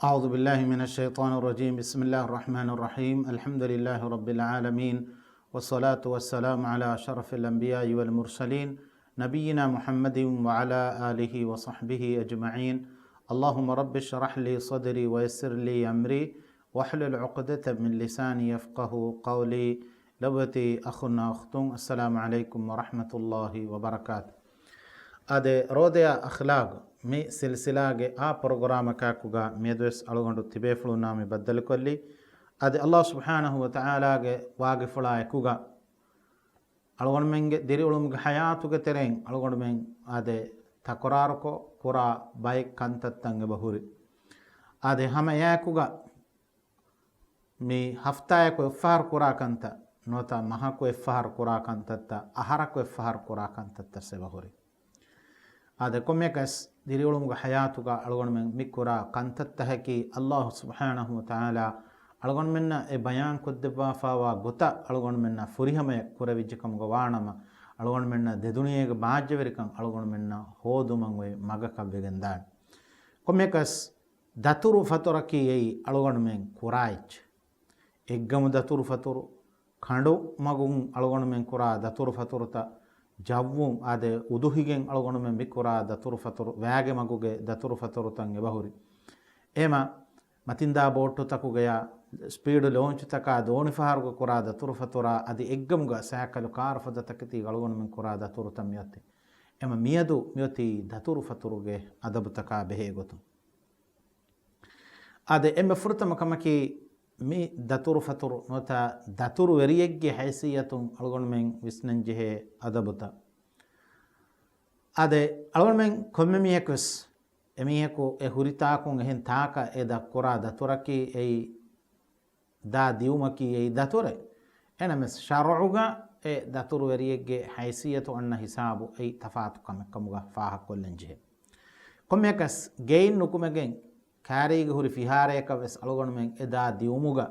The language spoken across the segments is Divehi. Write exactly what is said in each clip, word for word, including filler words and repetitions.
أعوذ بالله من الشيطان الرجيم. بسم الله الرحمن الرحيم. الحمد لله رب العالمين. والصلاة والسلام على أشرف الأنبياء والمرسلين نبينا محمد وعلى آله وصحبه أجمعين. اللهم رب اشرح لي صدري ويسر لي أمري واحلل عقدة من لساني يفقهوا قولي. ލޮބުވެތި އަޚުންނާ އުޚްތުން، އައްސަލާމު ޢަލައިކުމް ވަރަޙްމަތުﷲި ވަބަރަކާތު. އާދެ، ރޯދަޔާ އަޚްލާގު މި ސިލްސިލާގެ އާ ޕްރޮގްރާމަކާއެކުގަ މިއަދުވެސް އަޅުގަނޑު ތިބޭފުޅުންނާ މި ބައްދަލުކޮށްލީ. އާދެ، ﷲ ސުބްޙާނަހު ވަތަޢާލާގެ ވާގިފުޅާ އެކުގަ އަޅުގަނޑުމެންގެ ދިރިއުޅުމުގެ ޙަޔާތުގެ ތެރެއިން އަޅުގަނޑުމެން އާދެ، ތަކުރާރުކޮށް ކުރާ ބައެއް ކަންތައްތައް އެބަ ހުރި. އާދެ، ހަމަ އެއާއެކުގަ މި ހަފްތާއަކު އެއްފަހަރު ކުރާ ކަންތައް ނުވަތަ މަހަކު އެއްފަހަރު ކުރާ ކަންތައްތައް، އަހަރަކު އެއްފަހަރު ކުރާ ކަންތައްތައް އެބަ ހުރި. އާދެ، ކޮންމެއަކަސް ދިރިއުޅުމުގެ ޙަޔާތުގަ އަޅުގަނޑުމެން މި ކުރާ ކަންތައްތަކަކީ ﷲ ސުބްޙާނަހު ވަތަޢާލާ އަޅުގަނޑުމެންނަށް އެ ބަޔާން ކޮށްދެއްވާފާވާ ގޮތަށް އަޅުގަނޑުމެންނަށް ފުރިހަމަޔަށް ކުރެވިއްޖެ ކަމުގަ ވާނަމަ، އަޅުގަނޑުމެންނަށް ދެދުނިޔޭގެ ބާއްޖަވެރިކަން އަޅުގަނޑުމެންނަށް ހޯދުމަށް އޮތް މަގަކަށް ވެގެންދާނެ. ކޮންމެއަކަސް ދަތުރު ފަތުރަކީ އެއީ އަޅުގަނޑުމެން ކުރާ އެއްޗެއް. އެއްގަމު ދަތުރު ފަތުރު، ކަނޑު މަގުން އަޅުގަނޑުމެން ކުރާ ދަތުރު ފަތުރުތައް، ޖައްވުން އާދެ، އުދުހިގެން އަޅުގަނޑުމެން މި ކުރާ ދަތުރު ފަތުރު، ވައިގެ މަގުގެ ދަތުރު ފަތުރުތައް އެބަހުރި. އެމަ މަތިންދާ ބޯޓުތަކުގަޔާ، ސްޕީޑު ލޯންޗުތަކާ ދޯނިފަހަރުގަ ކުރާ ދަތުރު ފަތުރާ އަދި އެއްގަމުގަ ސައިކަލު ކާރު ފަދަ ތަކެތީގަ އަޅުގަނޑުމެން ކުރާ ދަތުރުތައް މިއޮތީ. އެމަ މިއަދު މިއޮތީ ދަތުރު ފަތުރުގެ އަދަބުތަކާ ބެހޭ ގޮތުން. އާދެ، އެންމެ ފުރަތަމަ ކަމަކީ މި ދަތުރު ފަތުރު ނުވަތަ ދަތުރު ވެރިއެއްގެ ހައިސިއްޔަތުން އަޅުގަނޑުމެން ވިސްނަން ޖެހޭ އަދަބުތައް. އާދެ، އަޅުގަނޑުމެން ކޮންމެ މީހަކުވެސް އެމީހަކު އެ ހުރިތާކުން އެހެން ތާކަށް އެ ދަ-، ކުރާ ދަތުރަކީ އެއީ ދާ ދިއުމަކީ އެއީ ދަތުރެއް. އެނަމެސް ޝަރުޢުގަ އެ ދަތުރުވެރިއެއްގެ ހައިސިއްޔަތު އަންނަ ހިސާބު އެއީ ތަފާތު ކަމެއް ކަމުގަ ފާހަގަކޮށްލަން ޖެހޭ. ކޮންމެއަކަސް ގެއިން ނުކުމެގެން ކާރީގަ ހުރި ފިހާރަޔަކަށް ވެސް އަޅުގަނޑުމެން އެ ދާ ދިއުމުގަ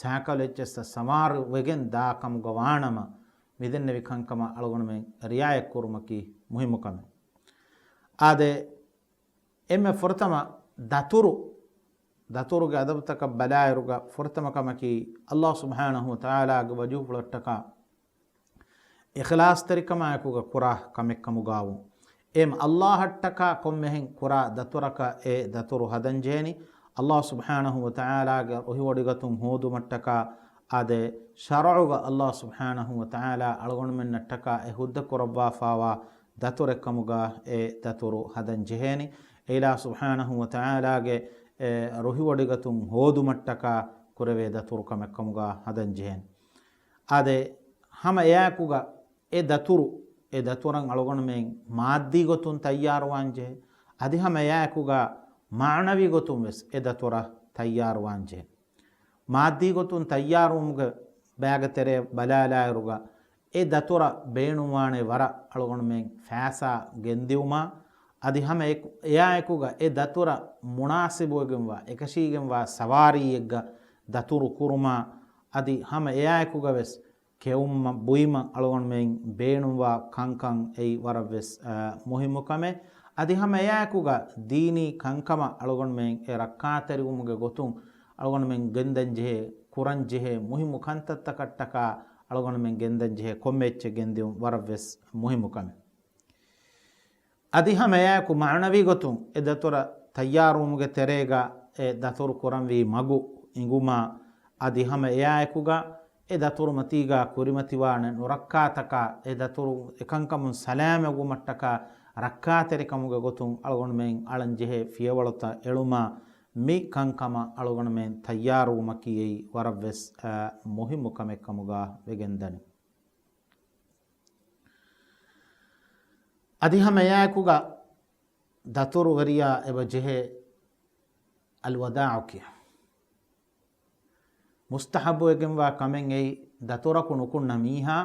ސައިކަލް އެއްޗެއްސަށް ސަވާރު ވެގެން ދާ ކަމުގަ ވާނަމަ، މިދެންނެވި ކަންކަމަށް އަޅުގަނޑުމެން ރިޢާޔަތް ކުރުމަކީ މުހިއްމު ކަމެއް. އާދެ، އެންމެ ފުރަތަމަ ދަތުރު، ދަތުރުގެ އަދަބުތަކަށް ބަލާއިރުގަ ފުރަތަމަ ކަމަކީ ﷲ ސުބްޙާނަހު ވަތަޢާލާގެ ވަޖޫހުފުޅަށްޓަކާ އިޚްލާޞްތެރިކަމާއެކުގަ ކުރާ ކަމެއް ކަމުގައު، އެމް ﷲއަށްޓަކާ ކޮންމެހެން ކުރާ ދަތުރަކަށް އެ ދަތުރު ހަދަންޖެހޭނީ. ﷲ ސުބްޙާނަހު ވަތަޢާލާގެ ރުހިވޮޑިގަތުން ހޯދުމަށްޓަކާ އާދެ، ޝަރުޢުގަ ﷲ ސުބްޙާނަހު ވަތަޢާލާ އަޅުގަނޑުމެންނަށްޓަކާ އެ ހުއްދަ ކުރައްވާފާވާ ދަތުރެއް ކަމުގަ އެ ދަތުރު ހަދަން ޖެހޭނީ. އެއިލާހު ސުބްޙާނަހު ވަތަޢާލާގެ އެ ރުހިވޮޑިގަތުން ހޯދުމަށްޓަކާ ކުރެވޭ ދަތުރު ކަމެއް ކަމުގަ ހަދަން ޖެހޭނީ. އާދެ، ހަމަ އެއާއެކުގަ އެ ދަތުރު، އެ ދަތުރަށް އަޅުގަނޑުމެން މާއްދީ ގޮތުން ތައްޔާރުވާން ޖެހޭ. އަދި ހަމަ އެއާއެކުގަ މާނަވީ ގޮތުން ވެސް އެ ދަތުރަށް ތައްޔާރުވާން ޖެހޭ. މާއްދީ ގޮތުން ތައްޔާރުވުމުގެ ބައިގެ ތެރޭ ބަލާލާއިރުގަ އެ ދަތުރަށް ބޭނުންވާނެ ވަރަށް އަޅުގަނޑުމެން ފައިސާ ގެންދިއުމާ، އަދި ހަމަ އެ-، އެއާއެކުގަ އެ ދަތުރަށް މުނާސިބުވެގެންވާ، އެކަށީގެންވާ ސަވާރީއެއްގަ ދަތުރު ކުރުމާ، އަދި ހަމަ އެއާއެކުގަ ވެސް ކެއުމަށް ބުއިމަށް އަޅުގަނޑުމެން ބޭނުންވާ ކަންކަން އެއީ ވަރަށްވެސް، އަ، މުހިއްމު ކަމެއް. އަދި ހަމަ އެއާއެކުގަ ދީނީ ކަންކަމަށް އަޅުގަނޑުމެން އެ ރައްކާތެރިވުމުގެ ގޮތުން އަޅުގަނޑުމެން ގެންދަންޖެހޭ، ކުރަންޖެހޭ މުހިއްމު ކަންތައްތަކަށްޓަކާ އަޅުގަނޑުމެން ގެންދަންޖެހޭ ކޮންމެ އެއްޗެއް ގެންދިއުން ވަރަށްވެސް މުހިއްމު ކަމެއް. އަދި ހަމަ އެއާއެކު މާނަވީ ގޮތުން އެ ދަތުރަށް ތައްޔާރުވުމުގެ ތެރޭގަ އެ ދަތުރު ކުރަންވީ މަގު އިނގުމާ، އަދި ހަމަ އެއާއެކުގަ އެ ދަތުރުމަތީގަ ކުރިމަތިވާނެ ނުރައްކާތަކާ، އެ ދަތުރު އެކަންކަމުން ސަލާމަތްވުމަށްޓަކާ ރައްކާތެރިކަމުގެ ގޮތުން އަޅުގަނޑުމެން އަޅަންޖެހޭ ފިޔަވަޅުތައް އެޅުމާ، މި ކަންކަމަށް އަޅުގަނޑުމެން ތައްޔާރުވުމަކީ އެއީ ވަރަށްވެސް، އަ، މުހިއްމު ކަމެއް ކަމުގަ ވެގެންދަނީ. އަދި ހަމަ އެއާއެކުގަ ދަތުރުވެރިޔާ އެބަ ޖެހޭ އަލްވަދާޢު ކިޔަން. މުސްތަޙައްބުވެގެންވާ ކަމެއް އެއީ، ދަތުރަކު ނުކުންނަ މީހާ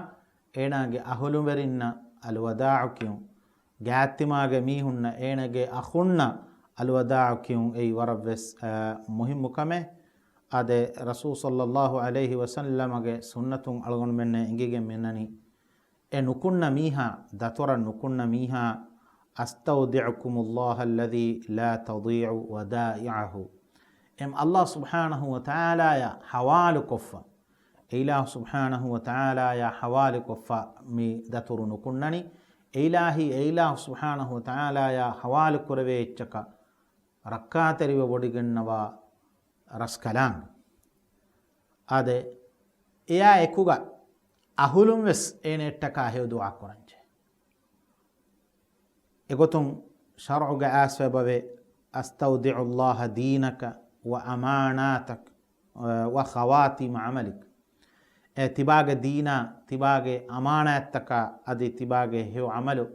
އޭނާގެ އަހުލުވެރިންނަށް އަލްވަދާޢު ކިޔުން، ގާތްތިމާގެ މީހުންނަށް އޭނާގެ އަޚުންނަށް އަލްވަދާޢު ކިޔުން އެއީ ވަރަށްވެސް، އަ، މުހިއްމު ކަމެއް. އާދެ، ރަސޫލު ޞައްލައްލާހު ޢަލައިހި ވަސައްލަމަގެ ސުންނަތުން އަޅުގަނޑުމެންނަށް އެނގިގެން މިނަނީ، އެ ނުކުންނަ މީހާ، ދަތުރަށް ނުކުންނަ މީހާ، "أستودعكم الله الذي لا تضيع ودائعه." އެމް ﷲ ސުބްޙާނަހޫ ވަތަޢާލާޔާ ޙަވާލުކޮށްފަ، އެ އިލާހު ސުބްޙާނަހޫ ވަތަޢާލާޔާ ޙަވާލުކޮށްފަ މި ދަތުރު ނުކުންނަނީ. އެ އިލާހީ، އެ އިލާހު ސުބްޙާނަހޫ ވަތަޢާލާޔާ ޙަވާލު ކުރެވޭ އެއްޗަކަށް ރައްކާތެރިވެ ވޮޑިގެންނަވާ ރަސްކަލާނގެ. އާދެ، އެއާ އެކުގަ އަހުލުން ވެސް އޭނައަށްޓަކާ ހެޔޮ ދުޢާ ކުރަންޖެ. އެގޮތުން ޝަރުޢުގަ އައިސްފަ އެބަވޭ، "أستودع الله دينك وأماناتك وخواتيم عملك." އެ ތިބާގެ ދީނާ، ތިބާގެ އަމާނާތްތަކާ، އަދި ތިބާގެ ހެޔޮ ޢަމަލު،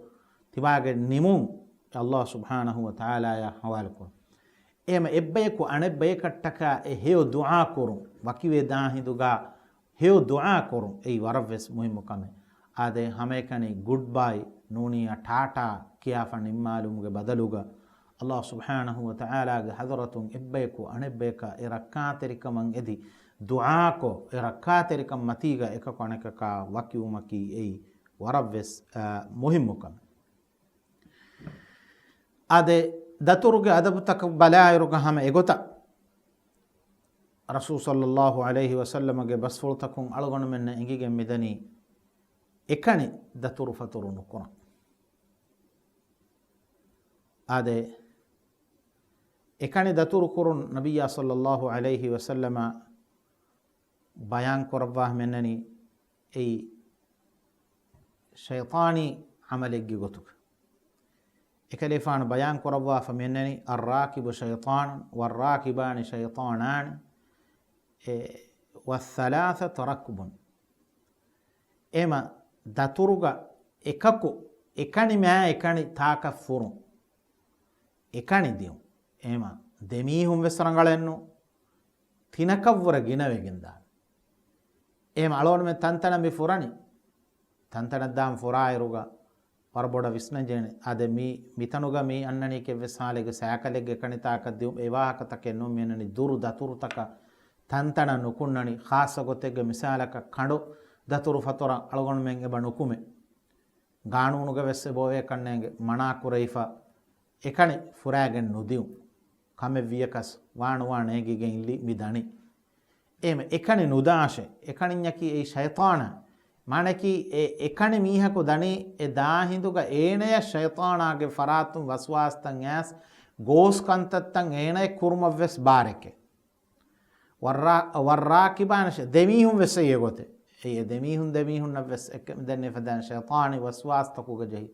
ތިބާގެ ނިމުން ﷲ ސުބްޙާނަހޫ ވަތަޢާލާޔާ ޙަވާލުކުރުން. އެހެމަ އެއްބަޔަކު އަނެއްބަޔަކަށްޓަކާ އެ ހެޔޮ ދުޢާ ކުރުން، ވަކިވެ ދާ ހިނދުގަ ހެޔޮ ދުޢާ ކުރުން އެއީ ވަރަށްވެސް މުހިއްމު ކަމެއް. އާދެ، ހަމައެކަނި ގުޑްބައި ނޫނީ ޓާޓާ ކިޔާފަ ނިންމާލުމުގެ ބަދަލުގަ، ﷲ ސުބްޙާނަހޫ ވަތަޢާލާގެ ޙަޟްރަތުން އެއްބަޔަކު އަނެއްބަޔަކަށް އެ ރައްކާތެރިކަމަށް އެދި ދުޢާކޮށް، އެ ރައްކާތެރިކަން މަތީގަ އެކަކު އަނެކަކާ ވަކިވުމަކީ އެއީ ވަރަށްވެސް، އާ، މުހިއްމު ކަމެއް. އާދެ، ދަތުރުގެ އަދަބުތަކަށް ބަލާއިރުގަ ހަމަ އެގޮތަށް ރަސޫލު ޞައްލައްލާހު ޢަލައިހި ވަސައްލަމަގެ ބަސްފުޅުތަކުން އަޅުގަނޑުމެންނަށް އެނގިގެން މިދަނީ އެކަނި ދަތުރު ފަތުރު ނުކުރަން. އާދެ، އެކަނި ދަތުރު ކުރުން ނަބިއްޔާ ޞައްލައްލާހު ޢަލައިހި ވަސައްލަމަ ބަޔާން ކުރައްވާ މިއަންނަނީ އެއީ ޝައިޠާނީ ޢަމަލެއްގެ ގޮތުގަ. އެކަލޭފާނު ބަޔާން ކުރައްވާފަ މިއަންނަނީ، "الراكب شيطان والراكبان شيطانان، އެ، والثلاثة ركب." އެމަ ދަތުރުގަ އެކަކު އެކަނި މާ އެކަނި ތާކަށް ފުރުން. އެކަނި ދިޔުން. އެހެމަ ދެމީހުން ވެސް ރަނގަޅެއްނު، ތިނަކަށްވުރެ ގިނަވެގެން ދާނެ. އެހެމަ އަޅުގަނޑުމެން ތަންތަނަށް މި ފުރަނީ. ތަންތަނަށް ދާން ފުރާއިރުގަ ވަރަށް ބޮޑަށް ވިސްނަންޖެހޭނެ. އާދެ، މި، މިތަނުގަ މި އަންނަނީ ކެއްވެސް ހާލެއްގެ ސައިކަލެއްގެ އެކަނި ތާކަށް ދިޔުން. އެ ވާހަކަތަކެއް ނޫން. މި އަންނަނީ ދުރު ދަތުރުތަކަށް ތަންތަނަށް ނުކުންނަނީ. ޚާއްޞަ ގޮތެއްގެ މިސާލަކަށް ކަނޑު ދަތުރު ފަތުރަށް އަޅުގަނޑުމެން އެބަ ނުކުމޭ. ގާނޫނުގަ ވެސް އެބައޮވޭ ކަންނޭނގެ މަނާ ކުރެވިފަ އެކަނި ފުރާގެން ނުދިޔުން. ކަމެއް ވިޔަކަސް ވާނުވާ ނޭނގިގެން އިއްލި މި ދަނީ. އެހެމަ އެކަނި ނުދާށޭ. އެކަނިއްޔަކީ އެއީ ޝައިޠާނާ. މާނައަކީ އެ އެކަނި މީހަކު ދަނީ އެ ދާ ހިނދުގަ އޭނަޔަށް ޝައިޠާނާގެ ފަރާތުން ވަސްވާސްތައް އައިސް ގޯސް ކަންތައްތައް އޭނަޔަށް ކުރުމަށް ވެސް ބާރެކޭ. ވައްރާ-، ވައްރާކިބާނަށް ދެމީހުން ވެސް އެއީ އެގޮތެއް. އެއީ ދެމީހުން ދެމީހުންނަށް ވެސް އެކަނި ދެންނެވިފަދައިން ޝައިޠާނީ ވަސްވާސްތަކުގަ ޖެހި.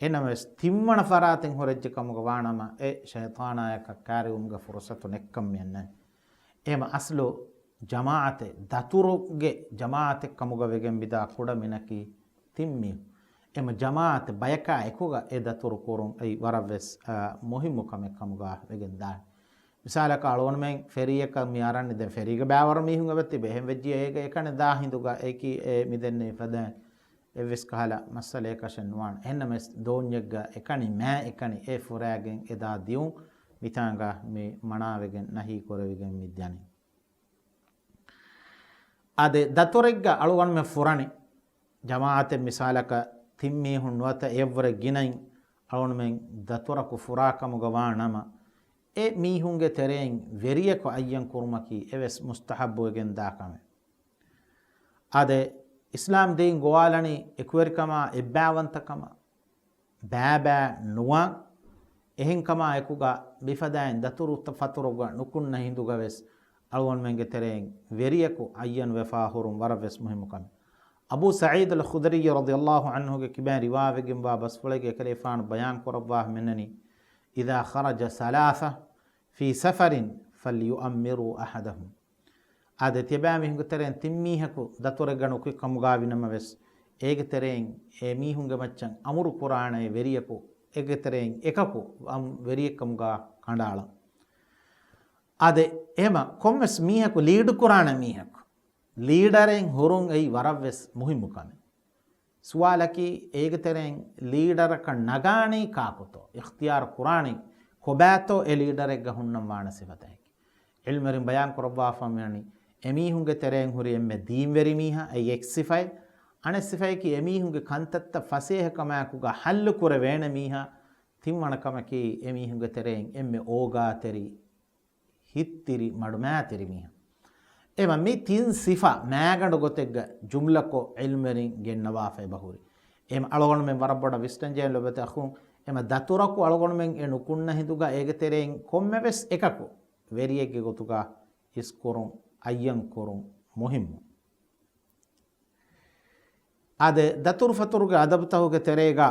އެނަމަވެސް ތިންވަނަ ފަރާތެއް ހުރެއްޖެ ކަމުގަ ވާނަމަ، އެ ޝައިޠާނާޔަކަށް ކާރިވުމުގެ ފުރުޞަތު ނެއްކަން މިއަންނަނީ. އެހެމަ އަސްލު ޖަމާޢަތެއް، ދަތުރުގެ ޖަމާޢަތެއް ކަމުގަ ވެގެން މިދާ ކުޑަ މިނަކީ ތިން މީހުން. އެމަ ޖަމާޢަތެއް ބަޔަކާ އެކުގަ އެ ދަތުރު ކުރުން އެއީ ވަރަށް ވެސް، އާ، މުހިއްމު ކަމެއް ކަމުގަ ވެގެން ދާނެ. މިސާލަކަށް އަޅުގަނޑުމެން ފެރީއަކަށް މި އަރަން ދެން ފެރީގަ ބައިވަރު މީހުން އެބަތިބެ. އެހެން ވެއްޖިއްޔާ އޭގަ އެކަނި ދާ ހިނދުގަ އެކި އެ މި ދެންނެވި ފަދައިން އެއްވެސް ކަހަލަ މައްސަލަޔަކަށެއް ނުވާނެ. އެހެންނަމަވެސް ދޯންޏެއްގަ އެކަނި މާ އެކަނި އެ ފުރާގެން އެ ދާ ދިޔުން މިތާނގަ މި މަނާވެގެން ނަހީ ކުރެވިގެން މި ދަނީ. އާދެ، ދަތުރެއްގަ އަޅުގަނޑުމެން ފުރަނީ ޖަމާޢަތެއް މިސާލަކަށް ތިން މީހުން ނުވަތަ އެއަށްވުރެ ގިނައިން އަޅުގަނޑުމެން ދަތުރަކު ފުރާ ކަމުގަ ވާ ނަމަ، އެ މީހުންގެ ތެރެއިން ވެރިޔަކު އައްޔަން ކުރުމަކީ އެވެސް މުސްތަޙައްބުވެގެން ދާ ކަމެއް. އާދެ، އިސްލާމް ދީން ގޮވާލަނީ އެކުވެރިކަމާ އެއްބައިވަންތަކަމާ. ބައިބައި ނުވާ. އެހެންކަމާ އެކުގަ މިފަދައިން ދަތުރު ފަތުރުގަ ނުކުންނަ ހިނދުގަވެސް އަޅުގަނޑުމެންގެ ތެރެއިން ވެރިޔަކު އައްޔަން ވެފާ ހުރުން ވަރަށް ވެސް މުހިއްމު ކަމެއް. އަބޫ ސަޢީދު އަލް ޚުދްރީ ރަޟިޔައްލާހު ޢަންހުގެ ކިބައިން ރިވާވެގެންވާ ބަސްފުޅެއްގަ އެކަލޭފާނު ބަޔާން ކުރައްވާ މިނަނީ، "إذا خرج ثلاثة في سفر فليؤمروا أحدهم." އާދެ، ތިޔަބައިމީހުންގެ ތެރެއިން ތިން މީހަކު ދަތުރެއްގަ ނުކުތް ކަމުގައި ވިނަމަވެސް، އޭގެ ތެރެއިން އެ މީހުންގެ މައްޗަށް އަމުރު ކުރާނެ ވެރިޔަކު، އޭގެ ތެރެއިން އެކަކު އަމް ވެރިއެއްކަމުގަ ކަނޑައަޅަން. އާދެ، އެހެމަ ކޮންމެސް މީހަކު ލީޑު ކުރާނެ މީހަކު، ލީޑަރެއް ހުރުން އެއީ ވަރަށް ވެސް މުހިއްމު ކަމެއް. ސުވާލަކީ، އޭގެ ތެރެއިން ލީޑަރަކަށް ނަގާނީ ކާކުތޯ؟ އިޚްތިޔާރު ކުރާނީ ކޮބާތޯ އެ ލީޑަރެއްގަ ހުންނަން ވާނެ ސިފަތަކަކީ؟ ޢިލްމުވެރިން ބަޔާން ކުރައްވާފަ މިވަނީ، އެމީހުންގެ ތެރެއިން ހުރި އެންމެ ދީންވެރި މީހާ، އެއީ އެއް ސިފައެއް. އަނެއް ސިފައަކީ، އެމީހުންގެ ކަންތައްތައް ފަސޭހަކަމާއެކުގަ ޙައްލު ކުރެވޭނެ މީހާ. ތިންވަނަ ކަމަކީ، އެމީހުންގެ ތެރެއިން އެންމެ އޯގާތެރި ހިތްތިރި މަޑުމައިތިރި މީހާ. އެމަ މި ތިން ސިފަ މާގަނޑު ގޮތެއްގަ ޖުމްލަކޮށް ޢިލްމުވެރިން ގެންނަވާފައި ބަހުރި. އެމަ އަޅުގަނޑުމެން ވަރަށް ބޮޑަށް ވިސްނަންޖެހޭ ލޮބެތި އަޚުން، އެމަ ދަތުރަކު އަޅުގަނޑުމެން އެ ނުކުންނަ ހިނދުގަ އޭގެ ތެރެއިން ކޮންމެވެސް އެކަކު ވެރިއެއްގެ ގޮތުގަ އިސްކުރުން، އައްޔަން ކުރުން މުހިއްމު. އާދެ، ދަތުރުފަތުރުގެ އަދަބުތަހުގެ ތެރޭގަ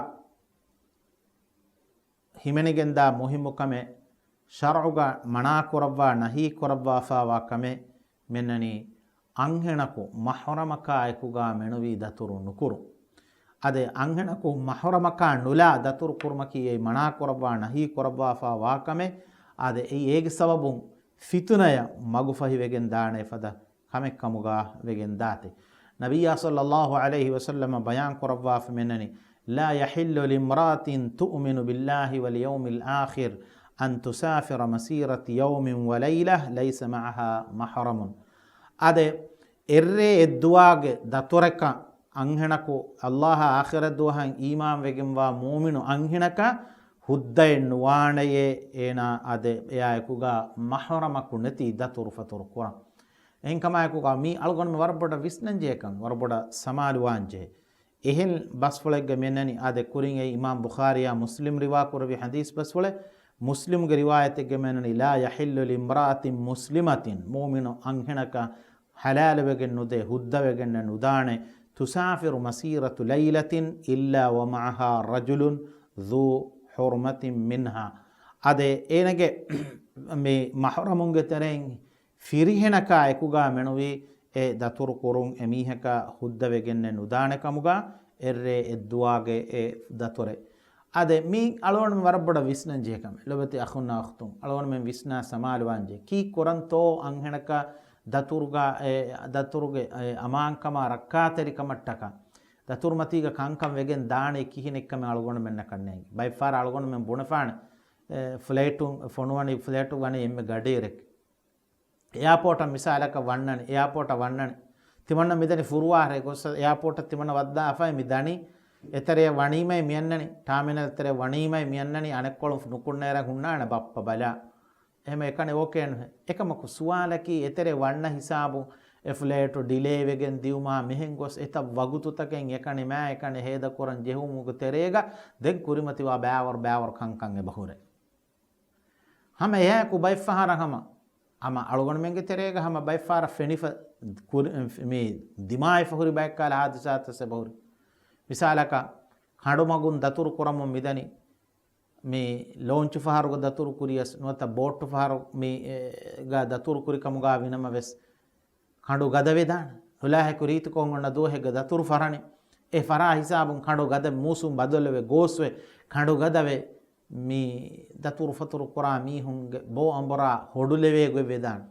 ހިމެނިގެންދާ މުހިއްމު ކަމެއް، ޝަރުޢުގަ މަނާކުރައްވާ ނަހީ ކުރައްވާފާވާ ކަމެއް މެންނަނީ، އަންހެނަކު މަޙްރަމަކާ އެކުގަ މެނުވީ ދަތުރު ނުކުރުން. އަދެ އަންހެނަކު މަޙްރަމަކާ ނުލާ ދަތުރު ކުރުމަކީ އެއީ މަނާކުރައްވާ ނަހީ ކުރައްވާފާ ވާ ކަމެއް. އާދެ، އެއީ އޭގެ ސަބަބުން ފިތުނަޔަށް މަގުފަހިވެގެން ދާނެ ފަދަ ކަމެއް ކަމުގަ ވެގެން ދާތީ. ނަބިއްޔާ ޞައްލައްލާހު ޢަލައިހި ވަސައްލަމަ ބަޔާން ކުރައްވާފަ މެންނަނީ، لا يحل لامرأة تؤمن بالله واليوم الآخر أن تسافر مسيرة يوم وليلة ليس معها محرم. އާދެ، އެއްރޭ އެއްދުވާގެ ދަތުރަކަށް އަންހެނަކު، ﷲ އާ އާޚިރަތް ދުވަހަށް އީމާންވެގެންވާ މުއުމިނު އަންހެނަކަށް ހުއްދައެއް ނުވާނެޔޭ، އޭނާ އާދެ، އެއާއެކުގަ މަޙްރަމަކު ނެތި ދަތުރުފަތުރު ކުރަން. އެހެންކަމާއެކުގަ މީ އަޅުގަނޑުމެން ވަރަށް ބޮޑަށް ވިސްނަންޖެހޭ ކަން، ވަރަށް ބޮޑަށް ސަމާލުވާންޖެހޭ. އެހެން ބަސްފުޅެއްގެ މެންނަނީ، އާދެ، ކުރިން އެއީ އިމާމް ބުޚާރީއާ މުސްލިމް ރިވާކުރެއްވި ޙަދީޘް ބަސްފުޅެއް. މުސްލިމްގެ ރިވާޔަތެއްގެ މެންނަނީ، لا يحل لامرأة مسلمة، މުއުމިނު އަންހެނަކަށް ޙަލާލުވެގެން ނުދޭ، ހުއްދަވެގެންނެއް ނުދާނެ، تسافر مسيرة ليلة إلا ومعها رجل ذو حرمة منها. އާދެ، އޭނަގެ މި މަޙްރަމުންގެ ތެރެއިން ފިރިހެނަކާ އެކުގަ މެނުވީ އެ ދަތުރު ކުރުން، އެމީހަކަށް ހުއްދަވެގެންނެއް ނުދާނެ ކަމުގަ އެއްރޭ އެއްދުވާގެ އެ ދަތުރެއް. އާދެ، މީ އަޅުގަނޑުމެން ވަރަށް ބޮޑަށް ވިސްނަން ޖެހޭ ކަމެއް. ލޮބެތި އަޚުންނާ އުޚްތުން، އަޅުގަނޑުމެން ވިސްނާ ސަމާލުވާން ޖެހޭ. ކީއްކުރަންތޯ އަންހެނަކަށް ދަތުރުގަ އެ، ދަތުރުގެ އެ އަމާންކަމާ ރައްކާތެރިކަމަށްޓަކާ ދަތުރުމަތީގަ ކަންކަން ވެގެން ދާނީ ކިހިނެއްކަމެއް އަޅުގަނޑުމެންނަކަށް ނޭނގެ. ބައެއްފަހަރަށް އަޅުގަނޑުމެން ބުނެފާނެ، އެ، ފްލައިޓުން ފޮނުވަނީ، ފްލައިޓު ވަނީ އެންމެ ގަޑިއެރެކޭ. އެއާޕޯޓަށް މިސާލަކަށް ވަންނަނީ، އެއާޕޯޓަށް ވަންނަނީ. ތިމަންނަ މިދަނީ ފުރުވާހަރެ ގޮސް އެއާޕޯޓަށް ތިމަންނަ ވައްދާފައި މި ދަނީ. އެތެރެއަށް ވަނީމައި މިއަންނަނީ، ޓާމިނަލް ތެރެއަށް ވަނީމައި މިއަންނަނީ، އަނެއްކޮޅުން ނުކުންނައިރަށް ހުންނާނެ ބައްޕަ ބަލާ. އެހެމަ އެކަނި އޯކޭ ނުހޭ. އެކަމަކު ސުވާލަކީ އެތެރެ ވަންނަ ހިސާބު އެ ފްލައިޓު ޑިލޭ ވެގެން ދިއުމާ މިހެން ގޮސް އެތައް ވަގުތުތަކެއް އެކަނި މާ އެކަނި ހޭދަކުރަން ޖެހުމުގެ ތެރޭގަ ދެން ކުރިމަތިވާ ބާވަރު ބާވަރު ކަންކަން އެބަހުރޭ. ހަމަ އެއާއެކު ބައެއްފަހަރަށް ހަމަ، ހަމަ އަޅުގަނޑުމެންގެ ތެރޭގަ ހަމަ ބައެއްފަހަރަށް ފެނިފަ ކުރި-، މި ދިމާވެފަ ހުރި ބައެއްކާލަ ހާދިސާތައް އެބަހުރި. މިސާލަކަށް، ކަނޑުމަގުން ދަތުރު ކުރަމުން މިދަނީ، މި ލޯންޗު ފަހަރުގަ ދަތުރު ކުރިޔަސް ނުވަތަ ބޯޓު ފަހަރު މި، އެ، ގަ ދަތުރު ކުރި ކަމުގަ ވިނަމަވެސް، ކަނޑު ގަދަވެދާނެ. ނުލާހެކު ރީތިކޮށް އޮންނަ ދުވަހެއްގަ ދަތުރު ފަރަނި. އެ ފަރާ ހިސާބުން ކަނޑު ގަދަ މޫސުން ބަދަލުވެ ގޯސްވެ، ކަނޑު ގަދަވެ މި ދަތުރު ފަތުރު ކުރާ މީހުންގެ ބޯ އަނބުރާ ހޮޑުލެވޭ ގޮތްވެދާނެ.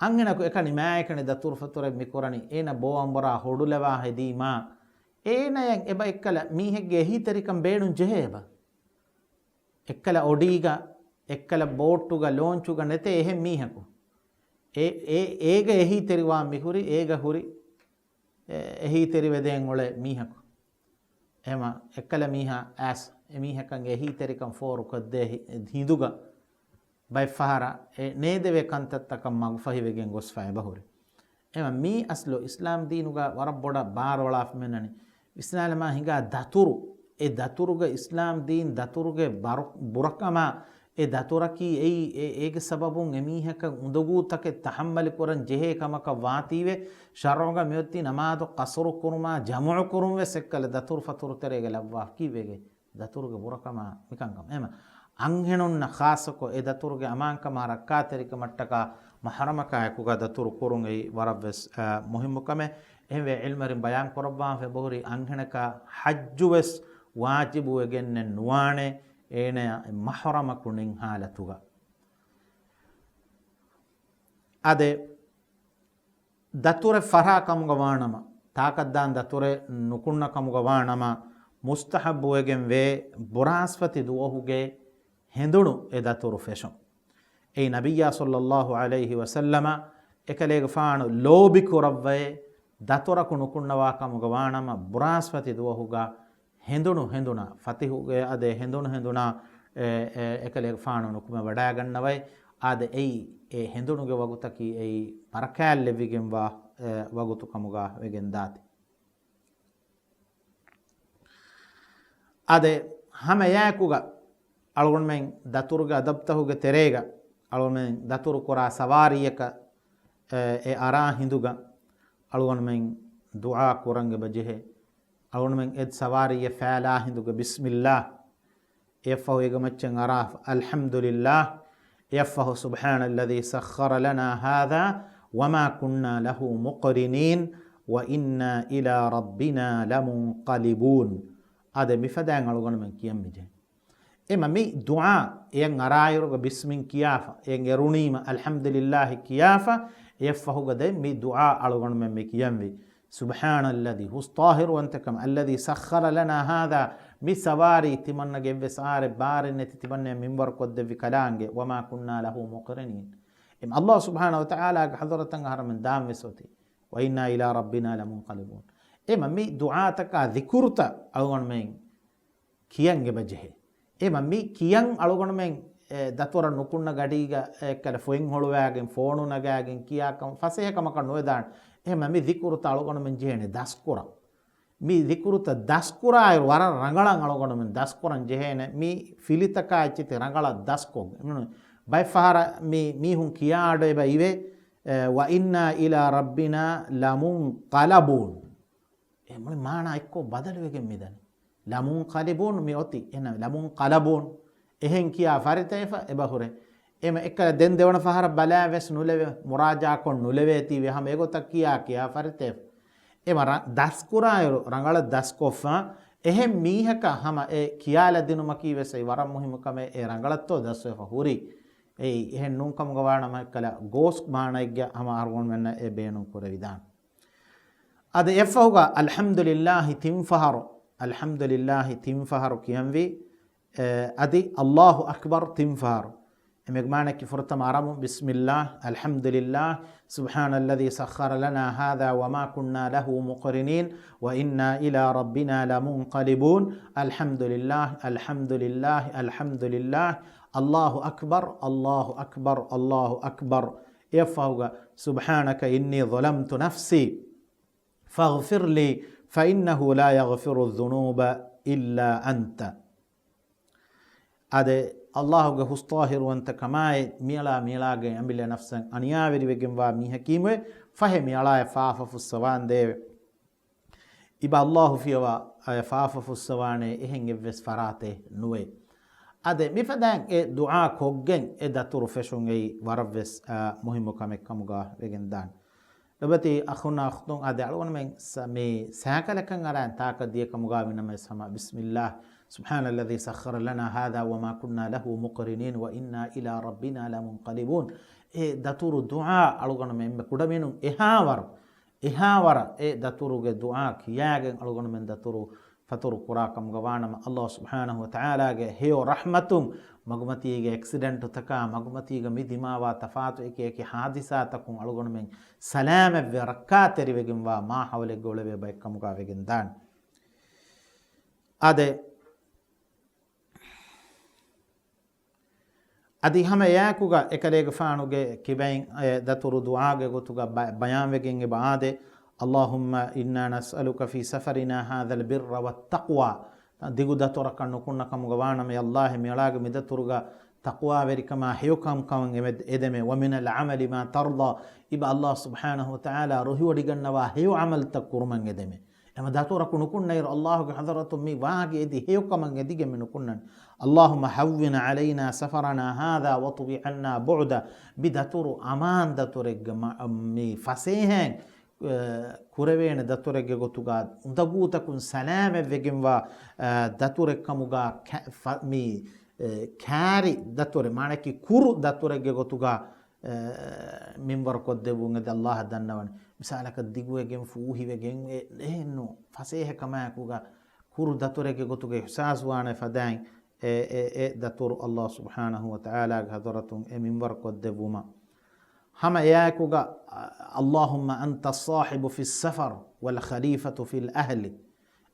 އަންހެނަކު އެކަނި މާއެކަނި ދަތުރު ފަތުރެއް މި ކުރަނީ، އޭނަ ބޯ އަނބުރާ ހޮޑުލަވާ ހެދީމާ، އޭނަޔަށް އެބަ އެއްކަލަ މީހެއްގެ އެހީތެރިކަން ބޭނުން ޖެހޭ އެބަ. އެއްކަލަ އޮޑީގަ، އެއްކަލަ ބޯޓުގަ، ލޯންޗުގަ ނެތޭ އެހެން މީހަކު. އޭ، އޭ، އޭގަ އެހީތެރިވާ މިހުރި، އޭގަ ހުރި، އެ، އެހީތެރިވެދޭން އުޅޭ މީހަކު. އެހެމަ އެއްކަލަ މީހާ އައިސް، އެ މީހަކަށް އެހީތެރިކަން ފޯރު ކޮށްދޭ ހި-، ހިނދުގަ ބައެއްފަހަރަށް އެ ނޭދެވޭ ކަންތައްތަކަށް މަގުފަހިވެގެން ގޮސްފަ އެބަހުރި. އެމަ މީ އަސްލު އިސްލާމް ދީނުގަ ވަރަށް ބޮޑަށް ބާރުއަޅާފަ މެންނަނީ. ވިސްނާލަމާ ހިނގާ ދަތުރު، އެ ދަތުރުގަ އިސްލާމް ދީން ދަތުރުގެ ބަރު-، ބުރަކަމާ އެ ދަތުރަކީ އެއީ އެ-، އޭގެ ސަބަބުން އެމީހަކަށް އުނދަގޫތަކެއް ތަހައްމަލު ކުރަން ޖެހޭ ކަމަކަށް ވާތީވެ، ޝަރުޢުގަ މިއޮތީ ނަމާދު ޤަޞްރު ކުރުމާ ޖަމުޢު ކުރުން ވެސް އެއްކަލަ ދަތުރު ފަތުރު ތެރޭގަ ލައްވާ ކީއްވެގެ؟ ދަތުރުގެ ބުރަކަމާ މިކަންކަމަށް. އެހެމަ އަންހެނުންނަށް ޚާއްޞަކޮށް އެ ދަތުރުގެ އަމާންކަމާ ރައްކާތެރިކަމަށްޓަކާ މަޙްރަމަކާ އެކުގަ ދަތުރު ކުރުން އެއީ ވަރަށްވެސް، އަ، މުހިއްމު ކަމެއް. އެހެންވެ ޢިލްމުވެރިން ބަޔާން ކުރައްވާފަ އެބަހުރި އަންހެނަކަށް ޙައްޖުވެސް ވާޖިބުވެގެންނެއް ނުވާނެ އޭނަޔަށް މަޙްރަމަކު ނެތް ޙާލަތުގަ. އާދެ، ދަތުރެއް ފަރާ ކަމުގަ ވާނަމަ، ތާކަށްދާން ދަތުރެއް ނުކުންނަ ކަމުގަ ވާނަމަ، މުސްތަޙައްބުވެގެން ވޭ ބުރާސްފަތި ދުވަހުގެ ހެނދުނު އެ ދަތުރު ފެށުން. އެއީ ނަބިއްޔާ ޞައްލައްލާހު ޢަލައިހި ވަސައްލަމަ އެކަލޭގެފާނު ލޯބި ކުރައްވައޭ ދަތުރަކު ނުކުންނަވާ ކަމުގަ ވާނަމަ، ބުރާސްފަތި ދުވަހުގަ ހެނދުނު ހެނދުނާ، ފަތިހުގެ އަދެ ހެނދުނު ހެނދުނާ، އެ، އެ، އެކަލޭގެފާނު ނުކުމެ ވަޑައިގަންނަވައި، އާދެ، އެއީ އެ ހެނދުނުގެ ވަގުތަކީ އެއީ ބަރަކާތް ލެއްވިގެންވާ، އެ، ވަގުތު ކަމުގަ ވެގެން ދާތީ. އާދެ، ހަމައެއާއެކުގަ އަޅުގަނޑުމެން ދަތުރުގެ އަދަބުތަކުގެ ތެރޭގަ އަޅުގަނޑުމެން ދަތުރު ކުރާ ސަވާރީއަކަށް، އެ، އެ އަރާ ހިނދުގަ އަޅުގަނޑުމެން ދުޢާ ކުރަން އެބަ ޖެހޭ. އަޅުގަނޑުމެން އެ ސަވާރީއެއް ފާލާ ހިނދުގަ ބިސްމިއްލާ، އެއަށްފަހު އޭގެ މައްޗަށް އަރާ އަލްޙަމްދުލިއްލާ، އެއަށްފަހު سبحان الذي سخر لنا هذا وما كنا له مقرنين وإنا إلى ربنا لمنقلبون. އާދެ، މިފަދައިން އަޅުގަނޑުމެން ކިޔަން މިޖެހޭ. އެމަ މި ދުޢާ އެޔަށް އަރާއިރުގަ ބިސްމިން ކިޔާފަ، އެޔަށް އެރުނީމަ އަލްޙަމްދުލިއްލާހި ކިޔާފަ، އެއަށްފަހުގަ ދެން މި ދުޢާ އަޅުގަނޑުމެން މި ކިޔަންވީ. سبحان الذي، ހުސް ޠާހިރުވަންތަކަމަށް، الذي سخر لنا هذا، މި ސަވާރީ ތިމަންނަގެ އެއްވެސް އާރެއް ބާރެއް ނެތި ތިމަންނަޔަށް މިންވަރު ކޮށްދެއްވި ކަލާނގެ، وما كنا له مقرنين. އެމަ ﷲ ސުބްޙާނަހޫ ވަތަޢާލާގެ ޙަޟްރަތަށް އަހަރަމެން ދާން ވެސް އޮތީ. وإنا إلى ربنا لمنقلبون. އެމަ މި ދުޢާތަކާ ޛިކުރުތައް އަޅުގަނޑުމެން ކިޔަން އެބަ ޖެހޭ. އެމަ މި ކިޔަން އަޅުގަނޑުމެން، އެ، ދަތުރަށް ނުކުންނަ ގަޑީގަ އެއްކަލަ ފޮތް ހޮޅުވާގެން، ފޯނު ނަގާގެން ކިޔާ ކަމަށް ފަސޭހަ ކަމަކަށް ނުވެދާނެ. އެމަ މި ޛިކުރުތައް އަޅުގަނޑުމެން ޖެހޭނެ ދަސްކުރަން. މި ޛިކުރުތައް ދަސްކުރާއިރު ވަރަށް ރަނގަޅަށް އަޅުގަނޑުމެން ދަސްކުރަން ޖެހޭނެ. މި ފިލިތަކާ އެއްޗެތި ރަނގަޅަށް ދަސްކޮށް. ބައެއްފަހަރަށް މި މީހުން ކިޔާ އަޑު އެބަ އިވޭ، އެ، وإنا إلى ربنا لمنقلبون. އެ މުޅި މާނާ އެއްކޮށް ބަދަލުވެގެން މިދަނީ. لمنقلبون މި އޮތީ. އެހެން لمنقلبون. އެހެން ކިޔާ ފަރިތަވެފަ އެބަ ހުރޭ. އެމަ އެއްކަލަ ދެން ދެވަނަ ފަހަރަށް ބަލާ ވެސް ނުލެވޭ، މުރާޖާކޮށް ނުލެވޭތީވެ ހަމަ އެގޮތަށް ކިޔާ ކިޔާ ފަރިތަވެފަ. އެމަ ރަ-، ދަސްކުރާއިރު ރަނގަޅަށް ދަސްކޮށްފަ، އެހެން މީހަކަށް ހަމަ އެ ކިޔާލަދިނުމަކީ ވެސް އެ ވަރަށް މުހިއްމު ކަމެއް، އެ ރަނގަޅަށްތޯ ދަސްވެފަ ހުރީ. އެއީ އެހެން ނޫންކަމުގަ ވާނަމަ އެއްކަލަ ގޯސް މާނައެއްގަ ހަމަ އަހަރުގަނޑުމެންނަށް އެ ބޭނުން ކުރެވިދާނެ. އަދި އެއަށްފަހުގަ އަލްޙަމްދުލިއްލާހި ތިން ފަހަރު، އަލްޙަމްދުލިއްލާހި ތިން ފަހަރު ކިޔަންވީ، އެ، އަދި އައްލާހު އަކްބަރު ތިން ފަހަރު. އެމެގެ މާނައަކީ ފުރަތަމަ އަރަމުން، بسم الله، الحمد لله، سبحان الذي سخر لنا هذا وما كنا له مقرنين وإنا إلى ربنا لمنقلبون. الحمد لله، الحمد لله، الحمد لله. الله أكبر، الله أكبر، الله أكبر. އެއަށްފަހުގަ، سبحانك إني ظلمت نفسي فاغفر لي فإنه لا يغفر الذنوب إلا أنت. އާދެ، ﷲ ގެ ހުސް ޠާހިރުވަންތަ ކަމާއި، މިއަޅާ މިއަޅާގެ އަމިއްލަ ނަފްސަށް އަނިޔާވެރިވެގެންވާ މީހަކީމުވެ، ފަހެ މިއަޅާއަށް ފާފަ ފުއްސަވާންދޭވެ. އިބަ ﷲ ފިޔަވާ، އަޔަށް ފާފަ ފުއްސަވާނެ އެހެން އެއްވެސް ފަރާތެއް ނުވޭ. އާދެ، މިފަދައިން އެ ދުޢާ ކޮށްގެން އެ ދަތުރު ފެށުން އެއީ ވަރަށްވެސް، އާ، މުހިއްމު ކަމެއް ކަމުގަ ވެގެން ދާނެ. ލޮބުވެތި އަޚުންނާ އުޚްތުން، އާދެ، އަޅުގަނޑުމެން ސަ-، މި ސައިކަލަކަށް އަރާން ތާކަށް ދިޔަ ކަމުގަ ވިނަމަވެސް ހަމަ بسم الله، سبحان الذي سخر لنا هذا وما كنا له مقرنين وإنا إلى ربنا لمنقلبون. އެ ދަތުރު ދުޢާ އަޅުގަނޑުމެން އެންމެ ކުޑަމިނުން އެހާވަރު، އެހާވަރަށް އެ ދަތުރުގެ ދުޢާ ކިޔާގެން އަޅުގަނޑުމެން ދަތުރު ފަތުރު ކުރާ ކަމުގަ ވާނަމަ، ﷲ ސުބްޙާނަހޫ ވަތަޢާލާގެ ހެޔޮ ރަޙްމަތުން މަގުމަތީގެ އެކްސިޑެންޓުތަކާ، މަގުމަތީގަ މި ދިމާވާ ތަފާތު އެކި އެކި ޙާދިސާތަކުން އަޅުގަނޑުމެން ސަލާމަތްވެ ރައްކާތެރިވެގެންވާ މާހައުލެއްގަ އުޅެވޭ ބައެއް ކަމުގަ ވެގެން ދާނެ. އާދެ، އަދި ހަމަ އެއާއެކުގަ އެކަލޭގެފާނުގެ ކިބައިން އެ ދަތުރު ދުޢާގެ ގޮތުގަ ބަ-، ބަޔާންވެގެން އެބަ އާދެ، اللهم إنا نسألك في سفرنا هذا البر والتقوى. ދިގު ދަތުރަކަށް ނުކުންނަ ކަމުގަ ވާނަމަ، އައްލާހް މިއަޅާގެ މިދަތުރުގަ ތަޤްވާވެރިކަމާ ހެޔޮކަންކަމަށް އެމެ-، އެދެމެ. ومن العمل ما ترضى، އިބަ އައްލާހް ސުބްޙާނަހޫ ވަތަޢާލާ ރުހިވޮޑިގަންނަވާ ހެޔޮ ޢަމަލުތައް ކުރުމަށް އެދެމެ. އެމަ ދަތުރަކު ނުކުންނައިރު އައްލާހުގެ ޙަޟްރަތުން މި ވާހަކަ އެދި ހެޔޮކަމަށް އެދިގެން މި ނުކުންނަން. اللهم هون علينا سفرنا هذا واطو عنا بعده. މި ދަތުރު އަމާން ދަތުރެއްގަ މަ-، މި ފަސޭހައިން، އަ، ކުރެވޭނެ ދަތުރެއްގެ ގޮތުގަ އުނދަގޫތަކުން ސަލާމަތްވެގެންވާ، އަ، ދަތުރެއް ކަމުގަ ކަ-، ފަ-، މި، އެ، ކާރި ދަތުރެއް، މާނައަކީ ކުރު ދަތުރެއްގެ ގޮތުގަ އެ، މިންވަރު ކޮށްދެއްވުން އެދި އައްލާހަށް ދަންނަވަން. މިސާލަކަށް ދިގުވެގެން ފޫހިވެގެން އެ-، އެހެންނު ފަސޭހަ ކަމާއެކުގަ ކުރު ދަތުރެއްގެ ގޮތުގަ އިޙްސާސްވާނެ ފަދައިން އެ، އެ، އެ ދަތުރު އައްލާހް ސުބްޙާނަހޫ ވަތަޢާލާގެ ޙަޟްރަތުން އެ މިންވަރު ކޮށްދެއްވުމަށް. ހަމަ އެއާއެކުގަ، اللهم أنت الصاحب في السفر والخليفة في الأهل.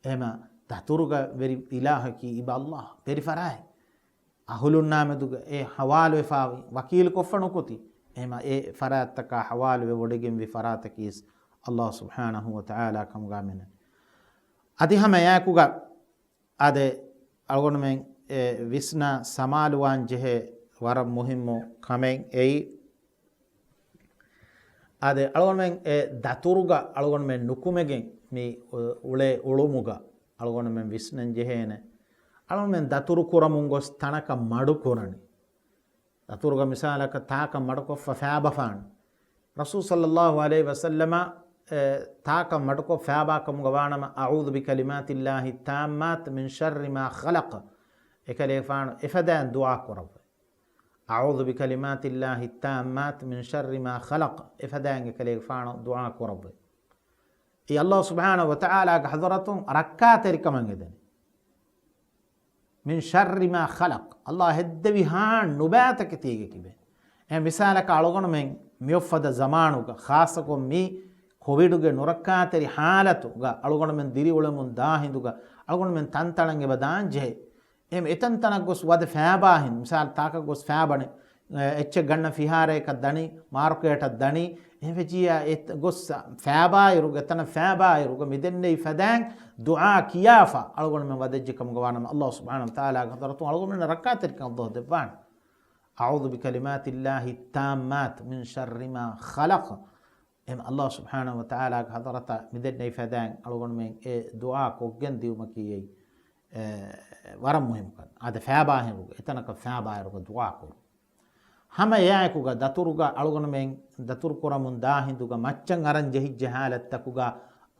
އެހެމަ ދަތުރުގަ ވެރި އިލާހަކީ އިބަ އައްލާހް ވެރި ފަރާތް. އަހުލުންނާމެދުގަ އެ ހަވާލުވެފާވި ވަކީލުކޮށްފަ ނުކުތީ. އެހެމަ އެ ފަރާތްތަކާ ހަވާލުވެވޮޑިގެންވި ފަރާތަކީސް އައްލާހު ސުބްޙާނަހު ވަތަޢާލާ ކަމުގާ މެނެ. އަދި ހަމަ އެއާއެކުގަ އާދެ، އަޅުގަނޑުމެން އެ ވިސްނާ ސަމާލުވާން ޖެހޭ ވަރަށް މުހިއްމު ކަމެއް އެއީ. އާދެ، އަޅުގަނޑުމެން އެ ދަތުރުގަ އަޅުގަނޑުމެން ނުކުމެގެން މި އު-، އުޅޭ އުޅުމުގަ އަޅުގަނޑުމެން ވިސްނަން ޖެހޭނެ. އަޅުގަނޑުމެން ދަތުރު ކުރަމުން ގޮސް ތަނަކަށް މަޑު ކުރަނީ. ދަތުރުގަ މިސާލަކަށް ތާކަށް މަޑުކޮށްފަ ފާބަފާނެ. ރަސޫލު ޞައްލައްލާހު ޢަލައިހި ވަސައްލަމަ، އެ، ތާކަށް މަޑުކޮށް ފާބާ ކަމުގަ ވާނަމަ، "أعوذ بكلمات الله التامات من شر ما خلق." އެކަލޭފާނު އެފަދައިން ދުޢާ ކުރައްވަ. "أعوذ بكلمات الله التامات من شر ما خلق." އެފަދައިން އެކަލޭގެފާނު ދުޢާ ކުރައްވަ. އެ އައްލާހު ސުބްޙާނަހު ވަތަޢާލާގެ ޙަޟްރަތުން ރައްކާތެރިކަމަށް އެދެނީ. "من شر ما خلق." އައްލާހު ހެއްދެވި ހާ ނުބައިތަކެތީގެ ކިބެ. އެ މިސާލަކަށް އަޅުގަނޑުމެން މިއޮއްފަދަ ޒަމާނުގަ، ޚާއްޞަކޮށް މި ކޮވިޑުގެ ނުރައްކާތެރި ޙާލަތުގަ އަޅުގަނޑުމެން ދިރިއުޅެމުން ދާ ހިނދުގަ އަޅުގަނޑުމެން ތަންތަނަށް އެބަ ދާން ޖެހޭ. އެ އެތަންތަނަށް ގޮސް ވަދެ ފާބާ ހިނދު، މިސާލު ތާކަށް ގޮސް ފާބަނެ، އެ، އެއްޗެއް ގަންނަ ފިހާރަޔަކަށް ދަނީ، މާރުކޭޓަށް ދަނީ، އެހެންވެއްޖިއްޔާ އެ ގޮސް ފާބާއިރުގަ، އެތަނަށް ފާބާއިރުގަ މިދެންނެވި ފަދައިން ދުޢާ ކިޔާފަ އަޅުގަނޑުމެން ވަދެއްޖެ ކަމުގަ ވާނަމަ، އައްލާހު ސުބްޙާނަހު ވަތަޢާލާގެ ޙަޟްރަތުން އަޅުގަނޑުމެންނަށް ރައްކާތެރިކަން އައްލާހު ދެއްވާނެ. "أعوذ بكلمات الله التامات من شر ما خلق." އެހެން އައްލާހު ސުބްޙާނަހު ވަތަޢާލާގެ ޙަޟްރަތަށް މިދެންނެވި ފަދައިން އަޅުގަނޑުމެން އެ ދުޢާ ކޮށްގެން ދިއުމަކީ އެއީ، އެ، ވަރަށް މުހިއްމު ކަން. އާދެ، ފާބާއިރުގަ، އެތަނަކަށް ފާބާއިރުގަ ދުޢާ ކުރުން. ހަމަ އެއާއެކުގަ ދަތުރުގަ އަޅުގަނޑުމެން ދަތުރު ކުރަމުން ދާ ހިނދުގަ މައްޗަށް އަރަން ޖެހިއްޖެ ޙާލަތްތަކުގަ،